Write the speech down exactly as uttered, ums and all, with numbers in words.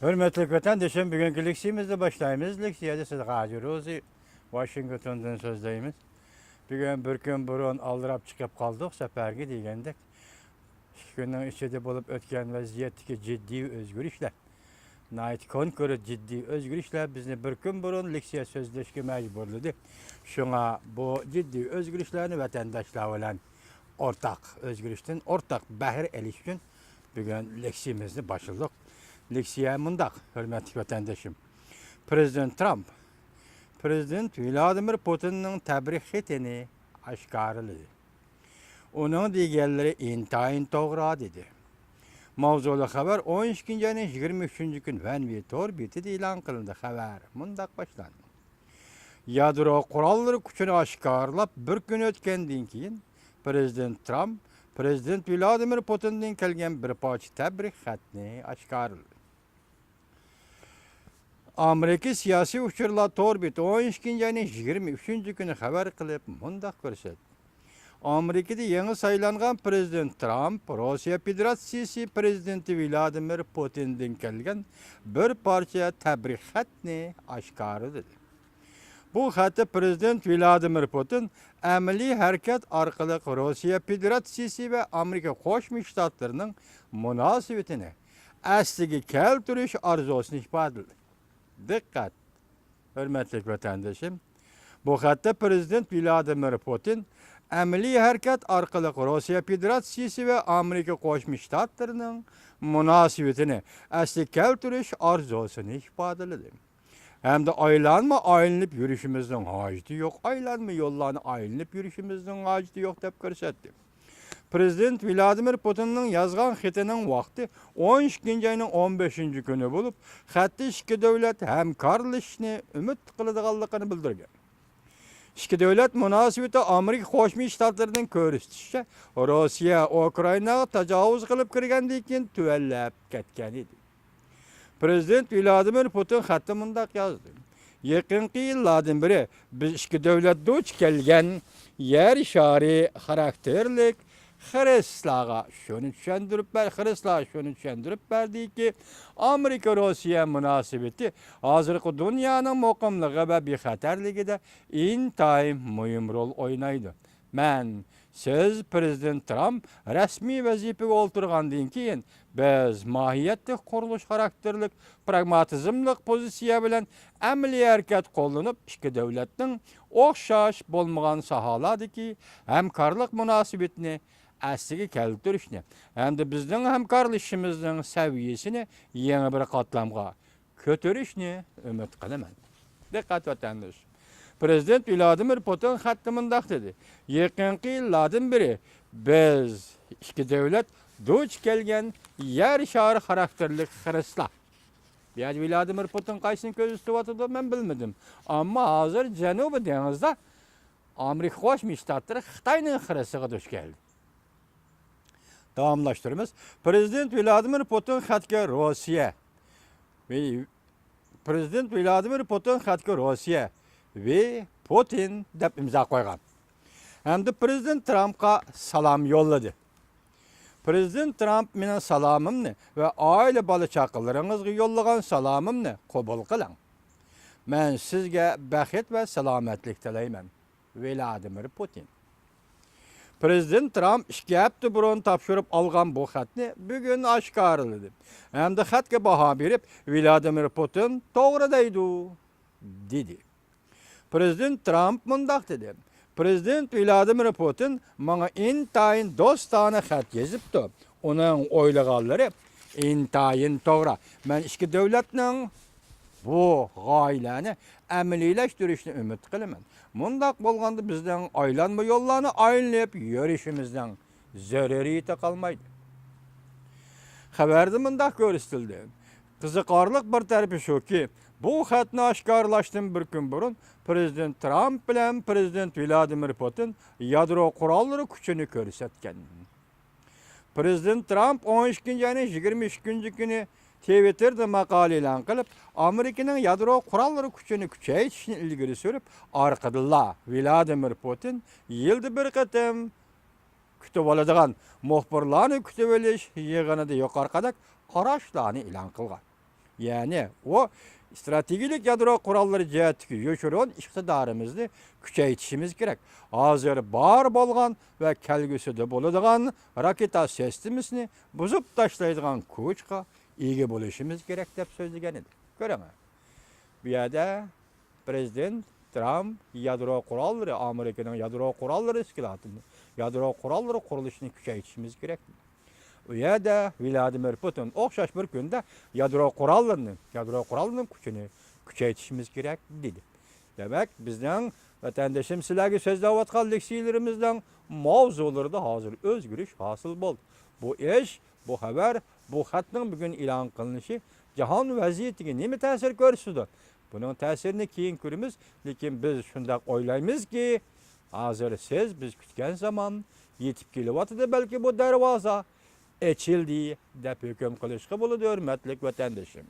ھۆرمەتلىك ۋەتەندىشىم، بۈگۈنكى لېكسىيىمىزنى باشلايمىز. لېكسىيەدە سىز غاجى روزى، ۋاشىنگتوندىن سۆزلەيمىز. بۈگۈن بىر كۈن بۇرۇن ئالدىراپ چىقىپ قالدۇق سەپەرگە دېگەندەك. ئىككى كۈننىڭ ئىچىدە بولۇپ ئۆتكەن ۋەزىيەتتىكى جىددىي ئۆزگىرىشلەر، ناھايىتى كونكرېت جىددىي ئۆزگىرىشلەر بىزنى بىر كۈن بۇرۇن لېكسىيە سۆزلەشكە مەجبۇرلىدى. شۇڭا بۇ جىددىي ئۆزگىرىشلەرنى ۋەتەنداشلار بىلەن ئورتاق ئۆزگىرىشتىن ئورتاق بەھرە ئېلىش ئۈچۈن بۈگۈن لېكسىيىمىزنى باشلىدۇق. لېكسىيە مۇنداق، ھۆرمەتلىك ۋەتەندىشىم. پىرېزىدېنت ترامپ پىرېزىدېنت ۋلادىمىر پۇتىننىڭ تەبرىك خېتىنى ئاشكارىلىدى. ئۇنىڭ دېگەنلىرى ئىنتايىن توغرا، دېدى. ماۋزۇلۇق خەۋەر ئون ئىككىنچى ئاينىڭ يىگىرمە ئۈچىنچى كۈنى ۋەنۋى تور بېتىدە ئېلان قىلىندى. خەۋەر مۇنداق باشلاندى. يادرو قوراللىرى كۈچىنى ئاشكارىلاپ بىر كۈن ئۆتكەندىن كېيىن، پىرېزىدېنت ترامپ پىرېزىدېنت ۋلادىمىر پۇتىندىن كەلگەن بىر پارچە تەبرىك خەتنى ئاشكارىلىدى. ئامېرىكا سىياسىي ئۇچۇرلار تور بېتى ئون ئىككىنچى ئاينىڭ يىگىرمە ئۈچىنچى كۈنى خەۋەر قىلىپ مۇنداق كۆرسەتتى. ئامېرىكىدا يېڭى سايلانغان پىرېزىدېنت ترامپ روسىيە فېدېراتسىيىسى پىرېزىدېنتى ۋلادىمىر پۇتىندىن كەلگەن بىر پارچە تەبرىك خەتنى ئاشكارىلىدى. بۇ خەتتە پىرېزىدېنت ۋلادىمىر پۇتىن ئەمەلىي ھەرىكەت ئارقىلىق روسىيە فېدېراتسىيىسى ۋە ئامېرىكا قوشما شتاتلىرىنىڭ مۇناسىۋىتىنى ئەسلىگە كەلتۈرۈش ئارزۇسىنى ئىپادىلىدى. دىققەت! ھۆرمەتلىك ۋەتەندىشىم، بۇ خەتتە پىرېزىدېنت ۋلادىمىر پۇتىن ئەمەلىي ھەرىكەت ئارقىلىق روسىيە فېدېراتسىيىسى ۋە ئامېرىكا قوشما شتاتلىرىنىڭ مۇناسىۋىتىنى ئەسلىگە كەلتۈرۈش ئارزۇسىنى ئىپادىلىدى. ھەمدە ئايلانما ئايلىنىپ يۈرۈشىمىزنىڭ ھاجىتى يوق، ئايلانما يوللارنى ئايلىنىپ يۈرۈشىمىزنىڭ ھاجىتى يوق، دەپ كۆرسەتتى. پىرېزىدېنت ۋلادىمىر پۇتىننىڭ يازغان خېتىنىڭ ۋاقتى ئون ئىككىنچى ئاينىڭ ئون بەشىنچى كۈنى بولۇپ، خەتتە ئىككى دۆلەت ھەمكارلىشىشنى ئۈمىد قىلىدىغانلىقىنى بىلدۈرگەن. ئىككى دۆلەت مۇناسىۋىتى ئامېرىكا قوشما شتاتلىرىنىڭ كۆرسىتىشىچە، روسىيە ئۇكرائىناغا تاجاۋۇز قىلىپ كىرگەندىن كېيىن تۆۋەنلەپ كەتكەن ئىدى. پىرېزىدېنت ۋلادىمىر پۇتىن خەتتە مۇنداق يازدى: يېقىنقى يىللاردىن بېرى بىز ئىككى دۆلەت دۇچ كەلگەن يەر شارى خاراكتېرلىك خىرىسلارغا شۇنى چۈشەندۈرۈپ بەر-، خىرىسلار شۇنى چۈشەندۈرۈپ بەردىكى، ئامېرىكا-روسىيە مۇناسىۋىتى ھازىرقى دۇنيانىڭ مۇقىملىقى ۋە بىخەتەرلىكىدە ئىنتايىن مۇھىم رول ئوينايدۇ. مەن، سىز پىرېزىدېنت ترامپ رەسمىي ۋەزىپىگە ئولتۇرغاندىن كېيىن، بىز ماھىيەتلىك قۇرۇلۇش خاراكتېرلىك پراگماتىزملىق پوزىتسىيە بىلەن ئەمەلىي ھەرىكەت قوللىنىپ، ئىككى دۆلەتنىڭ ئوخشاش بولمىغان ساھەلەردىكى ھەمكارلىق مۇناسىۋىتىنى ئەسلىگە كەلتۈرۈشنى ھەمدە بىزنىڭ ھەمكارلىشىشىمىزنىڭ سەۋىيەسىنى يېڭى بىر قاتلامغا كۆتۈرۈشنى ئۈمىد قىلىمەن. دىققەت ۋەتەندىشىم! پىرېزىدېنت ۋلادىمىر پۇتىن خەتتە مۇنداق دېدى: يېقىنقى يىللاردىن بېرى بىز ئىككى دۆلەت دۇچ كەلگەن يەر شارى خاراكتېرلىك خىرىسلار. بۇ يەردە ۋلادىمىر پۇتىن قايسىنى كۆزدە تۇتۇۋاتىدۇ، مەن بىلمىدىم. ئەمما ھازىر جەنۇبىي دېڭىزدا ئامېرىكا قوشما شتاتلىرى خىتاينىڭ خىرىسىغا دۇچ كەلدى. داۋاملاشتۇرىمىز. پىرېزىدېنت ۋلادىمىر پۇتىن خەتكە روسىيە ۋى-، پىرېزىدېنت ۋلادىمىر پۇتىن خەتكە روسىيە ۋى پۇتىن دەپ ئىمزا قويغان ھەمدە پىرېزىدېنت ترامپقا سالام يوللىدى. پىرېزىدېنت ترامپ، مېنىڭ سالامىمنى ۋە ئائىلە بالا-چاقىلىرىڭىزغا يوللىغان سالامىمنى قوبۇل قىلىڭ. مەن سىزگە بەخت ۋە سالامەتلىك تىلەيمەن. ۋلادىمىر پۇتىن. پىرېزىدېنت ترامپ ئىككى ھەپتە بۇرۇن تاپشۇرۇپ ئالغان بۇ خەتنى بۈگۈن ئاشكارىلىدى ھەمدە خەتكە باھا بېرىپ، ۋلادىمىر پۇتىن توغرا دەيدۇ، دېدى. پىرېزىدېنت ترامپ مۇنداق دېدى: پىرېزىدېنت ۋلادىمىر پۇتىن ماڭا ئىنتايىن دوستانە خەت يېزىپتۇ. ئۇنىڭ ئويلىغانلىرى ئىنتايىن توغرا. مەن ئىككى دۆلەتنىڭ بۇ غايىلەرنى ئەمەلىيلەشتۈرۈشىنى ئۈمىد قىلىمەن. مۇنداق بولغاندا بىزنىڭ ئايلانما يوللارنى ئايلىنىپ يۈرۈشىمىزنىڭ زۆرۈرىيىتى قالمايدۇ. خەۋەردە مۇنداق كۆرسىتىلدى: قىزىقارلىق بىر تەرىپى شۇكى، بۇ خەتنى ئاشكارىلاشتىن بىر كۈن بۇرۇن پىرېزىدېنت ترامپ بىلەن پىرېزىدېنت ۋلادىمىر پۇتىن يادرو قوراللىرى كۈچىنى كۆرسەتكەن. پىرېزىدېنت ترامپ ئون ئىككىنچى ئاينىڭ يىگىرمە ئىككىنچى كۈنى تىۋىتتېردا ماقالە ئېلان قىلىپ، ئامېرىكىنىڭ يادرو قوراللىرى كۈچىنى كۈچەيتىشنى ئىلگىرى سۈرۈپ، ئارقىدىنلا ۋلادىمىر پۇتىن يىلدا بىر قېتىم كۈتۈۋالىدىغان مۇخبىرلارنى كۈتۈۋېلىش يىغىنىدا يۇقىرىقىدەك قاراشلارنى ئېلان قىلغان. يەنى ئۇ ئىستراتېگىيەلىك يادرو قوراللىرى جەھەتتىكى يوشۇرۇن ئىقتىدارىمىزنى كۈچەيتىشىمىز كېرەك. ھازىر بار بولغان ۋە كەلگۈسىدە بولىدىغان راكېتا سىستېمىسىنى بۇزۇپ تاشلايدىغان كۈچكە ئىگە بولۇشىمىز كېرەك، دەپ سۆزلىگەن ئىدى. كۆرۈڭە، بۇ يەردە پرېزىدېنت ترامپ يادرو قوراللىرى، ئامېرىكىنىڭ يادرو قوراللىرى ئىسكىلاتىنى، يادرو قوراللىرى قۇرۇلۇشىنى كۈچەيتىشىمىز كېرەك. ئۇ يەردە ۋلادىمىر پۇتىن ئوخشاش بىر كۈندە يادرو قوراللىرىنى، يادرو قوراللىرىنىڭ كۈچىنى كۈچەيتىشىمىز كېرەك، دېدى. دېمەك، بىزنىڭ ۋەتەندىشىم سىلەرگە سۆزلەۋاتقان لېكسىيىلىرىمىزنىڭ ماۋزۇلىرىدا ھازىر ئۆزگىرىش ھاسىل بولدى. بۇ ئىش، بۇ خەۋەر، بۇ خەتنىڭ بۈگۈن ئېلان قىلىنىشى جاھان ۋەزىيىتىگە نېمە تەسىر كۆرسىتىدۇ؟ بۇنىڭ تەسىرىنى كېيىن كۆرىمىز، لېكىن بىز شۇنداق ئويلايمىزكى، ھازىر سىز بىز كۈتكەن زامان يېتىپ كېلىۋاتىدۇ، بەلكى بۇ دەرۋازا ئېچىلدى، دەپ ھۆكۈم قىلىشقا بولىدۇ، ھۆرمەتلىك ۋەتەندىشىم.